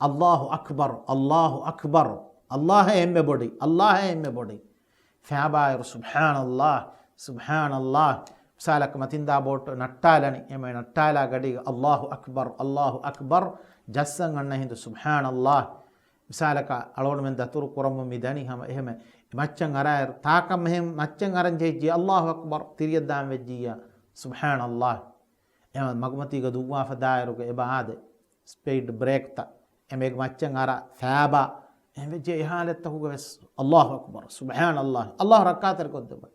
"އައްލާހު އަކްބަރު، އައްލާހު އަކްބަރު، އައްލާހޭ އެންމެ ބޮޑި، އައްލާހޭ އެންމެ ބޮޑި." ފާބާއިރު، "ސުބްޙާނައްލާހް، ސުބްޙާނައްލާހް." މިސާލަކަށް މަތިންދާ ބޯޓް ނައްޓާލަނީ، އެމެ ނައްޓާލާ ގަޑީގަ، "އައްލާހު އަކްބަރު، އައްލާހު އަކްބަރު." ޖައްސަން އަންނަ ހިނދު، "ސުބްޙާނައްލާހް." މިސާލަކަށް އަޅުގަނޑުމެން ދަތުރު ކުރަމުން މި ދަނީ ހަމަ އެހެމެ މައްޗަށް އަރާއިރު، ތާކަށް މެހެން މައްޗަށް އަރަން ޖެހިއްޖެ، "އައްލާހު އަކްބަރު." ތިރިއަށް ދާން ވެއްޖިއްޔާ، "ސުބްޙާނައްލާހް." އެހެން މަގުމަތީގަ ދުއްވާފަ ދާއިރުގަ އެބަ އާދެ، ސްޕީޑް ބްރޭކްތައް އެމެގެ މައްޗަށް އަރާ ފާބާ، އެހެން ވެއްޖެ އެ ޙާލަތްތަކުގަ ވެސް، "އައްލާހު އަކްބަރު، ސުބްޙާނައްލާހް، އައްލާހު ރައްކާތެރިކޮށްދެއްވަ."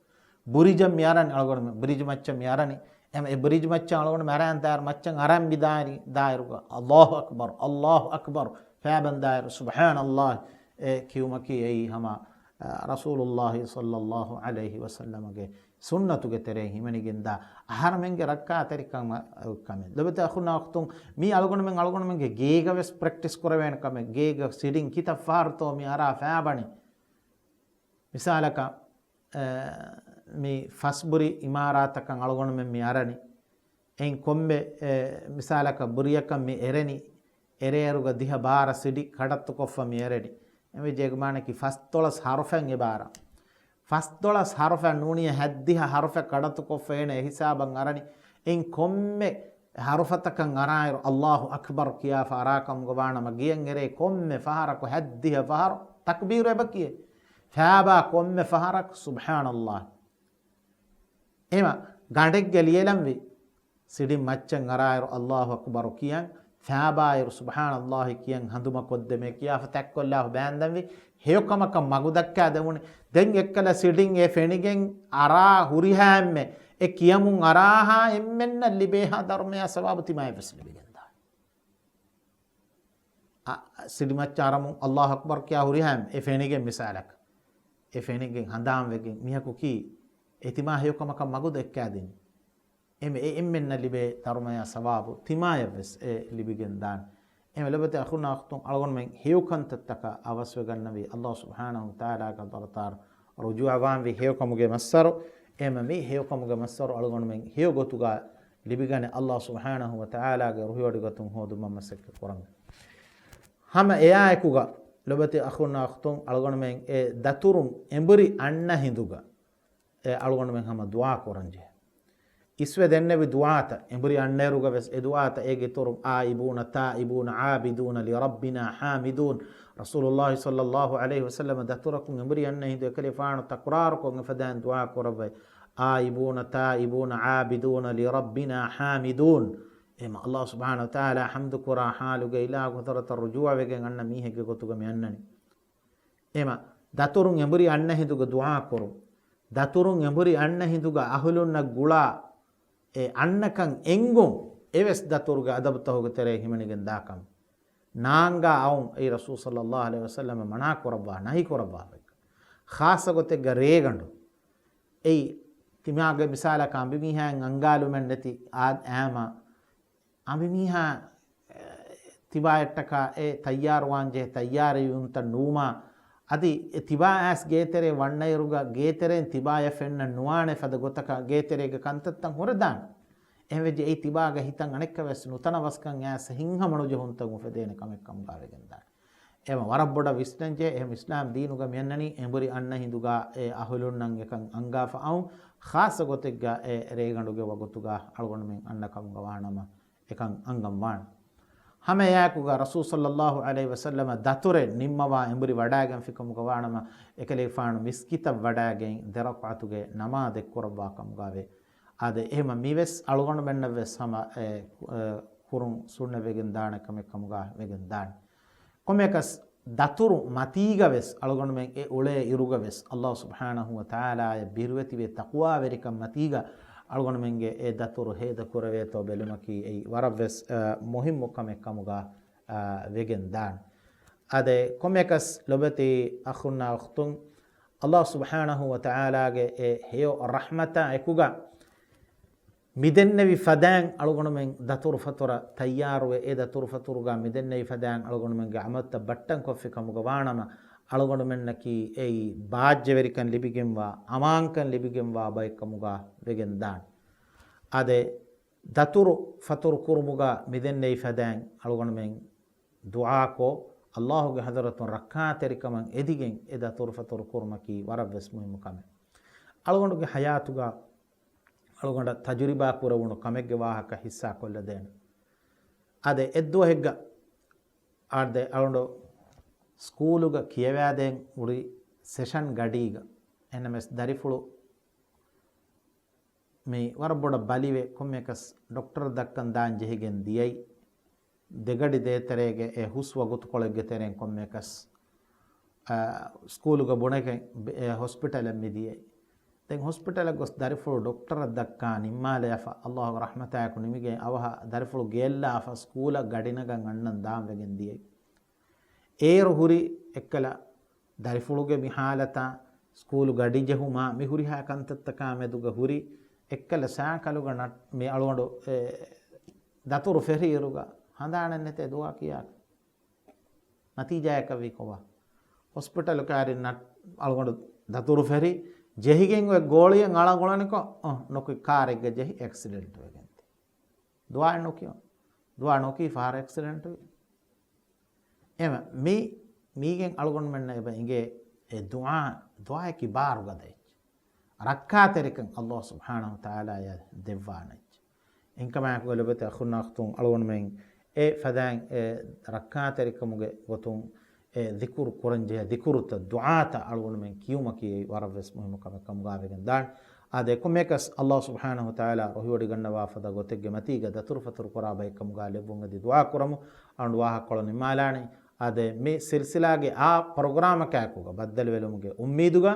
ބުރިޖަށް މި އަރަނީ އަޅުގަނޑުމެން، ބްރިޖް މައްޗަށް މި އަރަނީ. އެމަ އެ ބްރިޖް މައްޗަށް އަޅުގަނޑު މި އަރަން ދާއިރު، މައްޗަށް އަރަން މި ދާނީ ދާއިރުގަ، "އައްލާހު އަކްބަރު، އައްލާހު އަކްބަރު." ފާބަން ދާއިރު، "ސުބްޙާނައްލާހް." އެ ކިޔުމަކީ އެއީ ހަމަ، އަ، ރަސޫލުއްލާހި ޞައްލައްލާހު ޢަލައިހި ވަސައްލަމަގެ ސުންނަތުގެ ތެރެއިން ހިމެނިގެންދާ އަހަރަމެންގެ ރައްކާތެރިކަމަށް ކަމެއް. ލޮބުވެތި އަޚުންނާ އުޚްތުން، މީ އަޅުގަނޑުމެން އަޅުގަނޑުމެންގެ ގޭގަ ވެސް ޕްރެކްޓިސް ކުރެވޭނެ ކަމެއް. ގޭގަ ސިޑިން ކިތައް ފަހަރުތޯ މި އަރާ ފާބަނީ. މިސާލަކަށް، އެ، މި ފަސްބުރި އިމާރާތަކަށް އަޅުގަނޑުމެން މި އަރަނީ. އެއިން ކޮންމެ، އެ، މިސާލަކަށް ބުރިޔަކަށް މި އެރެނީ، އެރޭއިރުގަ ދިހަ ބާރަ ސިޑި ކަޑައްތުކޮށްފަ މި އެރެނީ. އެމެ ޖޭގުމާނަކީ ފަސްދޮޅަސް ހަރުފެއް އެބާރަ. ފަސްދޮޅަސް ހަރުފެއް ނޫނީ ހަތްދިހަ ހަރުފެއް ކަޑައްތުކޮށްފަ އޭނަ އެ ހިސާބަށް އަރަނީ. އެއިން ކޮންމެ ހަރުފަތަކަށް އަރާއިރު އައްލާހު އަކްބަރު ކިޔާފަ އަރާކަމުގަ ވާނަމަ ގެޔަށް އެރޭ ކޮންމެ ފަހަރަކު ހަތްދިހަ ފަހަރު ތަކްބީރު އެބަ ކިޔޭ. ފާބާ ކޮންމެ ފަހަރަކު ސުބްޙާނައްލާހް. އެމަ ގަނޑެއްގެ ލިޔެލަންވީ. ސިޑިން މައްޗަށް އަރާއިރު އައްލާހު އަކްބަރު ކިޔަން، ފާބާއިރު ސުބްޙާނައްލާހި ކިޔަން ހަނދުމަކޮށްދެމޭ ކިޔާފަ ތައްކޮށްލާފަ ބާންދަންވީ. ހެޔޮކަމަކަށް މަގުދައްކާ ދެވުނީ. ދެން އެއްކަލަ ސިޑިން އެ ފެނިގެން އަރާ ހުރިހާ އެންމެ އެ ކިޔަމުން އަރާހާ އެންމެންނަށް ލިބޭހާ ދަރުމަޔާ ސަވާބު ތިމާޔަށް ވެސް ލިބިގެންދާނެ. އަ، ސިޑިމައްޗަށް އަރަމުން އައްލާހު އަކްބަރު ކިޔާ ހުރިހާ އެ ފެނިގެން މިސާލަކަށް. އެ ފެނިގެން ހަނދާންވެގެން މީހަކު ކީ އެ ތިމާ ހެޔޮކަމަކަށް މަގު ދެއްކާދިނީ. އެމެ އެ އެންމެންނަށް ލިބޭ ދަރުމަޔާ ސަވާބު ތިމާޔަށްވެސް އެ ލިބިގެން ދާނެ. އެމެ ލޮބުވެތި އަޚުންނާ އުޚްތުން އަޅުގަނޑުމެން ހެޔޮކަންތައްތަކަށް އަވަސްވެގަންނަވީ އައްލާހު ސުބްޙާނަހު ވަތަޢާލާގެ ޙަޟްރަތަށް ރުޖޫޢަވާންވީ ހެޔޮކަމުގެ މައްސަރު. އެމަ މި ހެޔޮކަމުގެ މައްސަރު އަޅުގަނޑުމެން ހެޔޮ ގޮތުގަ ލިބިގަނެ އައްލާހު ސުބްޙާނަހު ވަތަޢާލާގެ ރުހިވޮޑިގަތުން ހޯދުމަށް މަސައްކަތް ކުރަން. ހަމަ އެއާއެކުގަ ލޮބުވެތި އަޚުންނާ އުޚްތުން އަޅުގަނޑުމެން އެ ދަތުރުން އެނބުރި އަންނަ ހިނދުގަ އެ އަޅުގަނޑުމެން ހަމަ ދުޢާ ކުރަންޖެހޭ. އިސްވެ ދެންނެވި ދުޢާތައް، އެނބުރި އަންނައިރުގަ ވެސް އެ ދުޢާތައް އޭގެ އިތުރުން، "آئبون تائبون عابدون لربنا حامدون." ރަސޫލުﷲ ޞައްލަﷲ ޢަލައިހި ވަސައްލަމަ ދަތުރަކުން އެނބުރި އަންނަ ހިނދު އެކަލޭފާނު ތަކުރާރުކޮށް އެފަދައިން ދުޢާ ކުރައްވައި، "آئبون تائبون عابدون لربنا حامدون." އެމަ ﷲ ސުބްޙާނަހު ވަތަޢާލާ ޙަމްދު ކުރާ ޙާލުގަ އިލާހު ޙަޟްރަތަށް ރުޖޫޢަވެގެން އަންނަ މީހެއްގެ ގޮތުގަ މި އަންނަނީ. އެމަ ދަތުރުން އެނބުރި އަންނަ ހިނދުގަ ދުޢާ ކުރުން. ދަތުރުން އެނބުރި އަންނަ ހިނދުގަ އަހުލުންނަށް ގުޅާ އެ އަންނަކަން އެނގުން އެވެސް ދަތުރުގެ އަދަބުތަހުގެ ތެރޭ ހިމެނިގެން ދާކަން. ނާންގާ އައުން އެއީ ރަސޫލު ޞައްލައްލާހު ޢަލައިހި ވަސައްލަމަ މަނާ ކުރައްވާ، ނަހީ ކުރައްވާ ބައެއް. ޚާއްޞަ ގޮތެއްގަ ރޭގަނޑު. އެއީ ތިމާގެ މިސާލަކަށް އަނބިމީހާއިން އަންގާލުމެއް ނެތި އާ-، އާމަ އަނބިމީހާ، އެ، ތިބާއަށްޓަކާ އެ ތައްޔާރުވާންޖެހޭ ތައްޔާރީވުންތައް ނުވުމާ، އަދި އެ ތިބާ އައިސް ގޭތެރޭ ވަންނައިރުގަ ގޭތެރޭން ތިބާޔަށް ފެންނަން ނުވާނެ ފަދަ ގޮތަކަށް ގޭތެރޭގެ ކަންތައްތައް ހުރެދާނެ. އެހެންވެއްޖެ އެއީ ތިބާގެ ހިތަށް އަނެއްކާވެސް ނުތަނަވަސްކަން އައިސް ހިތްހަމަނުޖެހުންތައް އުފެދޭނެ ކަމެއް ކަމުގަ ވެގެންދާނެ. އެމަ ވަރަށް ބޮޑަށް ވިސްނަންޖެހޭ. އެހެން އިސްލާމް ދީނުގަ މިއަންނަނީ އެނބުރި އަންނަ ހިނދުގަ އެ އަހުލުންނަށް އެކަން އަންގާފަ އައުން، ޚާއްޞަ ގޮތެއްގަ އެ ރޭގަނޑުގެ ވަގުތުގަ އަޅުގަނޑުމެން އަންނަ ކަމުގަ ވާނަމަ އެކަން އަންގަން ވާނެ. ހަމައެއާއެކުގަ ރަސޫލު ޞައްލައްލާހު ޢަލައިހި ވަސައްލަމަ ދަތުރެއް ނިންމަވާ އެނބުރި ވަޑައިގެންފިކަމުގަ ވާނަމަ، އެކަލޭގެފާނު މިސްކިތަށް ވަޑައިގެން ދެ ރަކުޢަތުގެ ނަމާދެއް ކުރައްވާ ކަމުގަވޭ. އާދެ، އެހެމަ މިވެސް އަޅުގަނޑުމެންނަށްވެސް ހަމަ އެ، އެ، ކުރުން ސުންނަތް ވެގެން ދާނެ ކަމެއް ކަމުގަ ވެގެން ދާނެ. ކޮންމެއަކަސް ދަތުރު މަތީގަވެސް އަޅުގަނޑުމެން އެ އުޅޭ އިރުގަވެސް އައްލާހު ސުބްޙާނަހު ވަ ތަޢާލާއަށް ބިރުވެތިވެ ތަޤްވާވެރިކަން މަތީގަ އަޅުގަނޑުމެންގެ އެ ދަތުރު ހޭދަ ކުރެވޭތޯ ބެލުމަކީ އެއީ ވަރަށްވެސް، އަ، މުހިއްމު ކަމެއް ކަމުގަ، އަ، ވެގެން ދާނެ. އާދެ، ކޮންމެއަކަސް ލޮބެތި އަޚުންނާ އުޚްތުން، އައްލާހު ސުބްޙާނަހު ވަ ތަޢާލާގެ އެ ހެޔޮ ރަޙްމަތާ އެކުގަ މިދެންނެވި ފަދައިން އަޅުގަނޑުމެން ދަތުރުފަތުރަށް ތައްޔާރުވެ، އެ ދަތުރުފަތުރުގަ މިދެންނެވި ފަދައިން އަޅުގަނޑުމެންގެ ޢަމަލުތައް ބައްޓަން ކޮށްފި ކަމުގަ ވާނަމަ، އަޅުގަނޑުމެންނަކީ އެއީ ބާއްޖަވެރިކަން ލިބިގެންވާ، އަމާންކަން ލިބިގެންވާ ބައެއް ކަމުގަ ވެގެން ދާނެ. އާދެ، ދަތުރު ފަތުރު ކުރުމުގަ މިދެންނެވި ފަދައިން އަޅުގަނޑުމެން ދުޢާކޮށް، އައްލާހުގެ ޙަޟްރަތުން ރައްކާތެރިކަމަށް އެދިގެން އެ ދަތުރު ފަތުރު ކުރުމަކީ ވަރަށްވެސް މުހިއްމު ކަމެއް. އަޅުގަނޑުގެ ޙަޔާތުގަ އަޅުގަނޑަށް ތަޖުރިބާ ކުރެވުނު ކަމެއްގެ ވާހަކަ ހިއްސާ ކޮށްލަދޭނެ. އާދެ، އެއްދުވަހެއްގަ އާދެ، އަޅުގަނޑު ސްކޫލުގަ ކިޔަވާދޭން އުޅި ސެޝަން ގަޑީގަ އެންއެމްއެސް ދަރިފުޅު މި ވަރަށް ބޮޑަށް ބަލިވެ، ކޮންމެއަކަސް ޑޮކްޓަރަށް ދައްކަން ދާން ޖެހިގެން ދިޔައީ. ދެގަޑި ދޭތެރޭގެ އެ ހުސް ވަގުތުކޮޅެއްގެ ތެރެއިން ކޮންމެއަކަސް، އާ، ސްކޫލުގަ ބުނެގެން ބެ-، އެ ހޮސްޕިޓަލަށް މިދިޔައީ. ދެން ހޮސްޕިޓަލަށް ގޮސް ދަރިފުޅު ޑޮކްޓަރަށް ދައްކާ ނިންމާލާފަ، އައްލާހުގެ ރަޙްމަތާއެކު ނިމިގެން އަވަހަށް ދަރިފުޅު ގެއަށްލާފަ ސްކޫލަށް ގަޑިނަގަން އަންނަން ދާން ވެގެން ދިޔައީ. އޭރު ހުރި އެއްކަލަ ދަރިފުޅުގެ މި ހާލަތާ، ސްކޫލު ގަޑި ޖެހުމާ، މި ހުރިހާ ކަންތައްތަކާ މެދުގަ ހުރި އެއްކަލަ ސައިކަލުގަ ނަ-، މި އަޅުގަނޑު އެ ދަތުރު ފެށިއިރުގަ ހަނދާނެއް ނެތޭ ދުޢާ ކިޔާކަށް. ނަތީޖާއަކަށްވީ ކޮބާ؟ ހޮސްޕިޓަލު ކާރިން ނަ-، އަޅުގަނޑު ދަތުރު ފެށި ޖެހިގެން އޮތް ގޯޅިއެއް އަޅަން އުޅެނިކޮށް، އަ، ނުކުތް ކާރެއްގަ ޖެހި އެކްސިޑެންޓް ވެގެން ދިޔަ. ދުޢާއެއް ނުކިޔަން. ދުޢާ ނުކީ ފަހަރު އެކްސިޑެންޓް ވީ. އެމަ މި، މީގެން އަޅުގަނޑުމެންނަށް އެބަ އިނގޭ އެ ދުޢާ، ދުޢާއަކީ ބާރުގަދަ އެއްޗެއް. ރައްކާތެރިކަން އައްލާހު ސުބްޙާނަހު ވަ ތަޢާލާޔަށް ދެއްވާނެ އެއްޗެއް. އެހެންކަމާއެކުގަ ލޮބުވެތި އަޚުންނާ އުޚްތުން އަޅުގަނޑުމެން އެ ފަދައިން އެ ރައްކާތެރިކަމުގެ ގޮތުން އެ ޛިކުރު ކުރަންޖެހޭ ޛިކުރުތައް، ދުޢާތައް އަޅުގަނޑުމެން ކިޔުމަކީ އެއީ ވަރަށްވެސް މުހިއްމު ކަމެއް ކަމުގަ ވެގެން ދާނެ. އާދެ، ކޮންމެއަކަސް އައްލާހު ސުބްޙާނަހު ވަ ތަޢާލާ ރުހިވޮޑިގަންނަވާ ފަދަ ގޮތެއްގެ މަތީގަ ދަތުރުފަތުރު ކުރާ ބައެއް ކަމުގަ ލެއްވުން އެދި ދުޢާ ކުރަމު. އަޅުގަނޑު ވާހަކަކޮޅު ނިންމާލާނީ. އާދެ، މި ސިލްސިލާގެ އާ ޕްރޮގްރާމަކާއެކުގަ ބައްދަލުވެލުމުގެ އުއްމީދުގަ،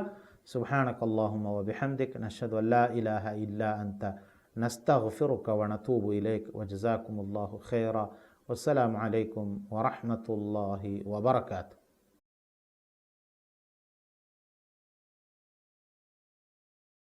سبحانك اللهم وبحمدك، نشهد أن لا إله إلا أنت، نستغفرك ونتوب إليك، وجزاكم الله خيرا، والسلام عليكم ورحمة الله وبركاته.